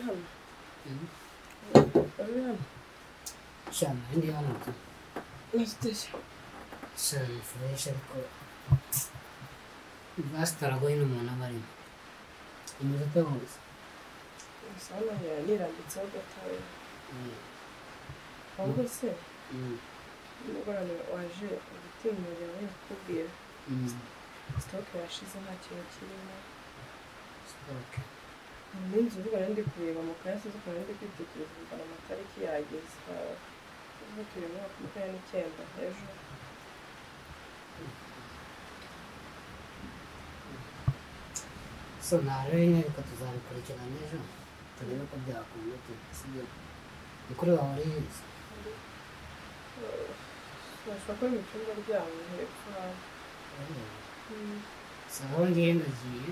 hano? Wari uri hano? Shana, ndi hano. Nasiteze. Shana, fresh ariko basitaragoye n'umuntu aba arimo. Umeze ute wose? Gusa hano nirambitseho gatoya. Ahubwo se nimugoroba waje gutinyura we kukubwira. Stock yashize nta kintu kirimo. Stock. N'inzu uvuga ndi kureba mu kanya sinzi ukuntu ndi kwitekereza mbona amatariki yageze. Ubu turi muri 29 ejo. So nare reka tuzabikurikirana ejo turebe ko byakunda sibyo. Mukuru wawe ari hehe? Bashobora kuba mu cyumba ryabo hepfo aho. Sawa ngiye ndagiye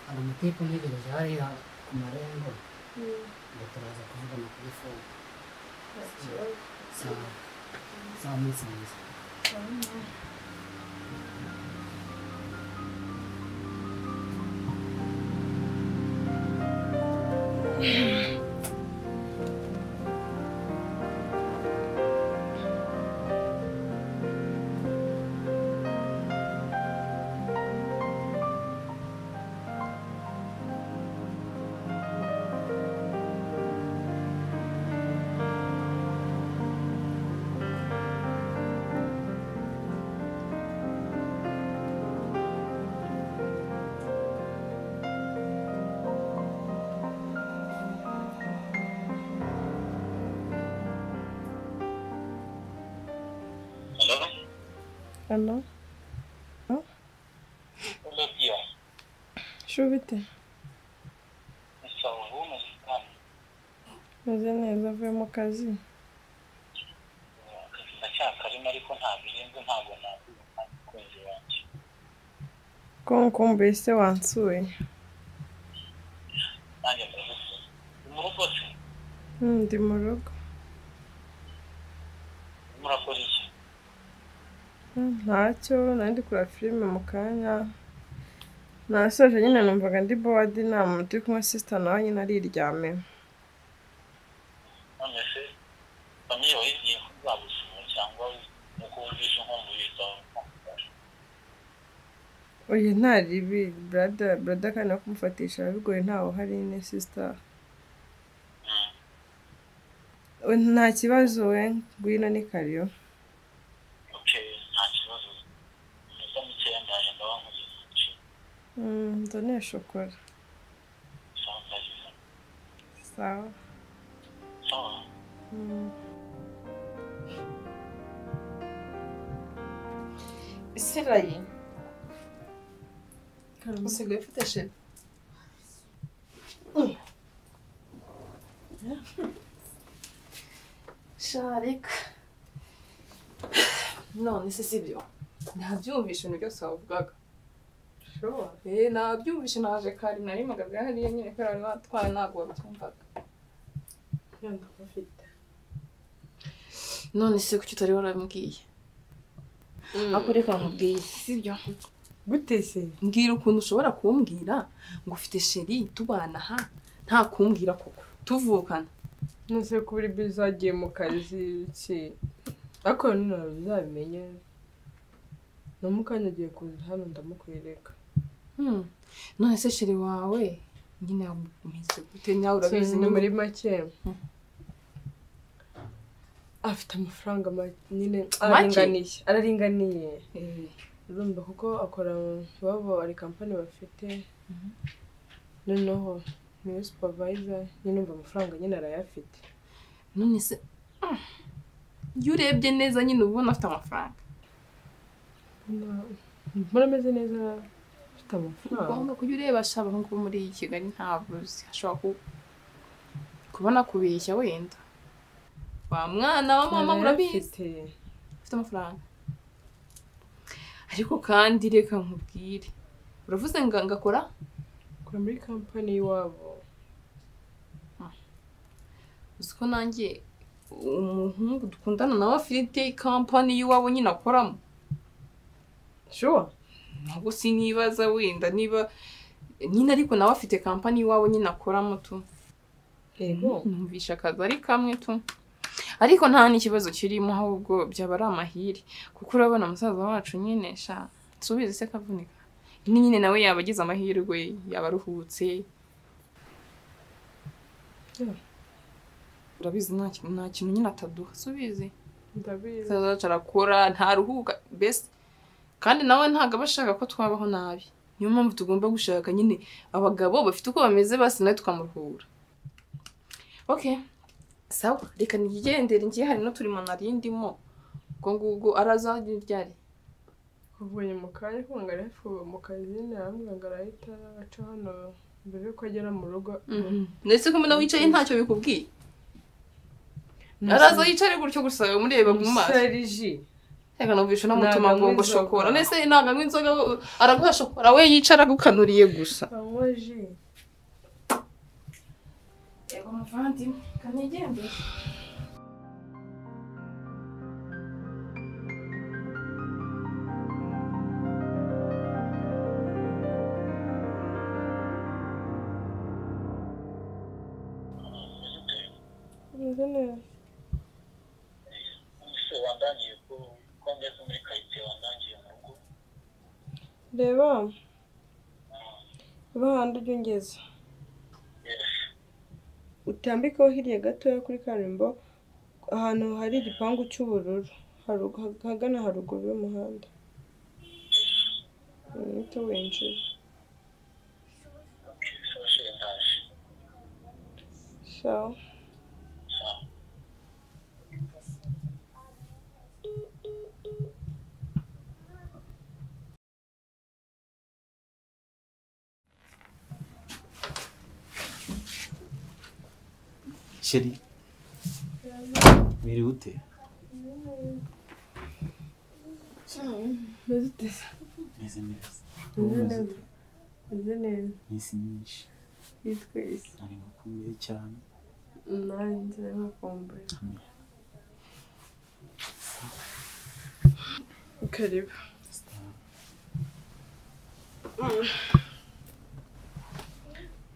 hari umutipe untegereje hariya ku marembo ngo turaza kuvugana kuri fone. Sawa sawa umunsi mwiza. Hello? Hello, dear. Shubite. Sawa, umeze neza. Meze neza avuye mu kazi. Akazi ndacyakarimo ariko nta birenze ntabwo nakwibona umukunzi wanjye. Ko nkumbuye se wansuye? Nanjye ndagusuye. Uri mu rugo se? Ndi mu rugo. Murakora iki? Ntacyo, nari ndi kureba filime mu kanya. Nasoje nyine numvaga ndi bored nta muntu turi kumwe sister nawe nyine ariryamiye. None se famiye wayigiye ko nzagusura cyangwa nuko wumvise nkumbuye nzagusura? Oya nta ribi brother kandi no kumufatisha biba bigoye ntawe uhari nyine sister. Nta kibazo we ngwino ni kariyo. Okay, nta kibazo. Iminota mikeya ndaje ndaba nkugeze. Nzaniye shokora. Sawa ndagize. Sawa. Sawa. Isirayi. Usigaye ufite sheri? Sharika. None se sibyo? Nabyumvishe ibintu byose wavugaga. Sure. Nabyumvishe naje kare nari mpagaze hariya nyine kubera bari batwaye ntabwo babyumvaga. Ndagufite. None se kuki utari warambwiye? Ariko reka nkubwiye sibyo? Gute se? Mbwira ukuntu ushobora kumbwira ngo ufite sheri tubana aha nta kumbwira koko tuvukana. None ko uri busy wagiye mu kazi iki? Ariko none uzabimenye. No mukanya agiye kuza hano ndamukwereka. None se sheri wawe nyine ameze gute? Nawe urabizi ni muri make. Afite amafaranga nyine araringaniye. Araringaniye. Urumva kuko akora babo ari company bafite. Noneho niwe supervisor nyine umva amafaranga nyine arayafite. None se iyo urebye neza nyine ubona afite amafaranga. Mbona ameze neza afite amafaranga. Ugomba kujya ureba sha abahungu bo muri Kigali ntabwo uzi ashobora kubona kubeshya wenda. Wa mwana wa mama urabizi. Afite amafaranga. Ariko kandi reka nkubwire. Uravuze ngo ngakora? Akora muri company iwabo. Uzi ko nanjye umuhungu dukundana nawe afite company y'iwabo nyine akoramo. Sure. Ntabwo sinibaza wenda niba Nyine ariko nawe afite kampani iwabo nyine akoramo tu. Yego. Numvisha akazi ari kamwe tu. Ariko nta n'ikibazo kirimo ahubwo byaba ari amahiri kuko urabona musaza wacu nyine sha nsubize se kavunika. Ni nyine nawe yaba agize amahirwe yaba aruhutse. Urabizi nta kintu nyine ataduha subize. Ndabizi. Musaza wacu arakora ntaruhuka best kandi nawe ntago aba ashaka ko twabaho nabi. Niyo mpamvu tugomba gushaka nyine abagabo bafite uko bameze basi nawe tukamuruhura. Okay. Sawa, reka nigendere ngiye hari no turimo narindimo. Ubwo ngubwo araza ryari. Kuvuye mu kanya ko ngari hafi mu kazi narambwira ngo arahita aca hano mbere yuko agera mu rugo. Ndetse ko mbona wicaye ntacyo bikubwiye. Araza yicare gutyo gusa umureba mu maso. Seriji. Reka numvisha namutuma ngo shokora. Nese nanga nk'inzoga araguha shokora we yicara gukanuriye gusa. Anywa ji. Yego muvandimwe, kanigendere. Meze neza. Ese wandangiye ko ngeze muri karitsiye wandangiye mu rugo. Reba. Bahandi ujya ungeza. Utambikeho hirya gatoya kuri kaburimbo ahantu hari igipangu cy'ubururu hagana haruguru y'umuhanda. Uhite winjira. Sawa. Chérie, wiriwe ute? Meze ute? Meze neza. Meze neza. Iminsi myinshi. Twese. Nari ngukumbuye cyane. Nanjye nari ngukumbuye. Karibu.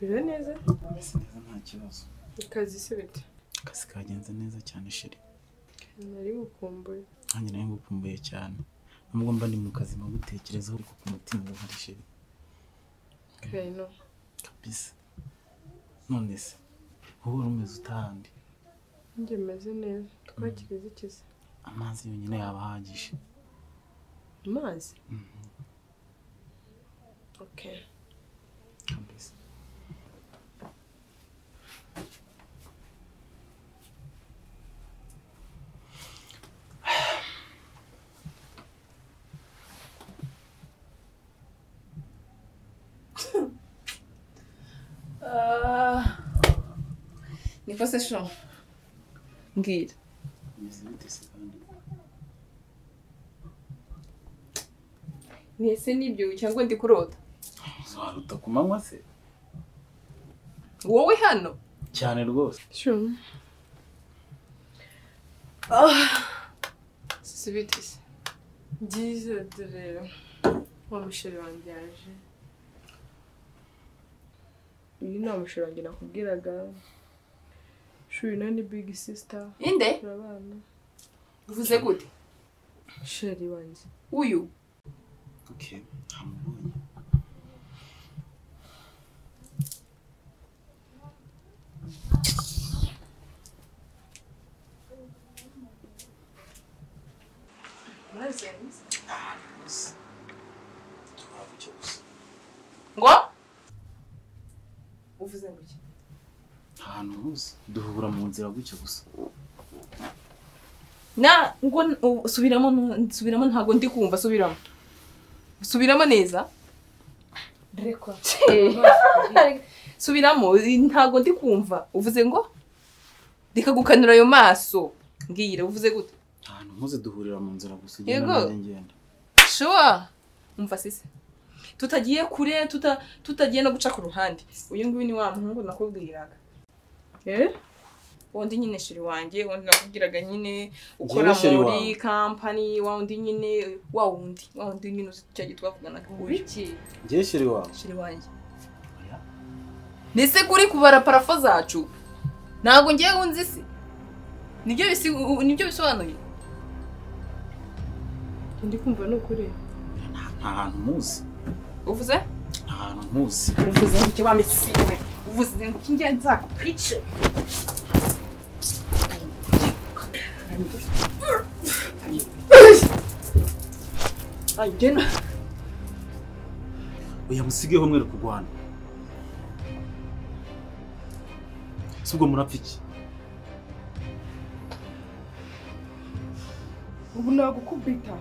Biriwe neza? Meze neza nta kibazo. Akazi se bite? Akazi kagenze neza cyane chérie. Nari ngukumbuye. Nanjye nari ngukumbuye cyane. Nubwo mba ndi mu kazi mbagutekerezaho ariko ku mutima uba uhari chérie. Kayino. Kabisa. None se wowe wari umeze utahandi? Njye meze neza. Twakirize iki se? Amazi yonyine yaba ahagije. Amazi? Okay. Kabisa. Niko se sho mbwira. Nese nibyo cyangwa ndi kurota? Waruta ku manywa se? Wowe hano? Cyane rwose. Sho. Sibitse. Byiza dore wa musheri wanjye yaje. Uyu ni wa musheri wanjye nakubwiraga. Shuri nani big sister. Inde? Turabana. Uvuze gute? Sheri wanjye. Uyu? Okay, namubonye. Ngo? Uvuze ngo iki? Ahantu hose duhura mu nzira gutyo gusa. Na ngo subiramo subiramo ntago ndi kumva subiramo. Subiramo neza. Rekwa. Subiramo ntago ndi kumva. Uvuze ngo reka gukanura ayo maso. Ngira uvuze gute? Ahantu hose duhurira mu nzira gusa ugenda ngenda. Sure. Umva sisi. Tutagiye kure tutagiye no guca ku ruhande. Uyu nguyu ni wa muhungu nakubwiraga. Eh? Wundi nyine shiri wanjye, wundi nakubwiraga nyine ukora muri company, wundi nyine wa wundi nyine uzi cyo gitwavuganaga. Wiki? Ngiye shiri wawe. Shiri wanjye. Nese kuri kubara parafo zacu. Ntabwo ngiye unzi se. Nibyo bisobanuye. Ndi kumva no kuri. Nta hantu muzi. Uvuze? Nta hantu muzi. Uvuze ngo wa misiwe. Uvuze ngo kinge nzakwice. Agena. Oya musigeho mwere kugwana. Subwo murapfa iki? Ubu nagukubita.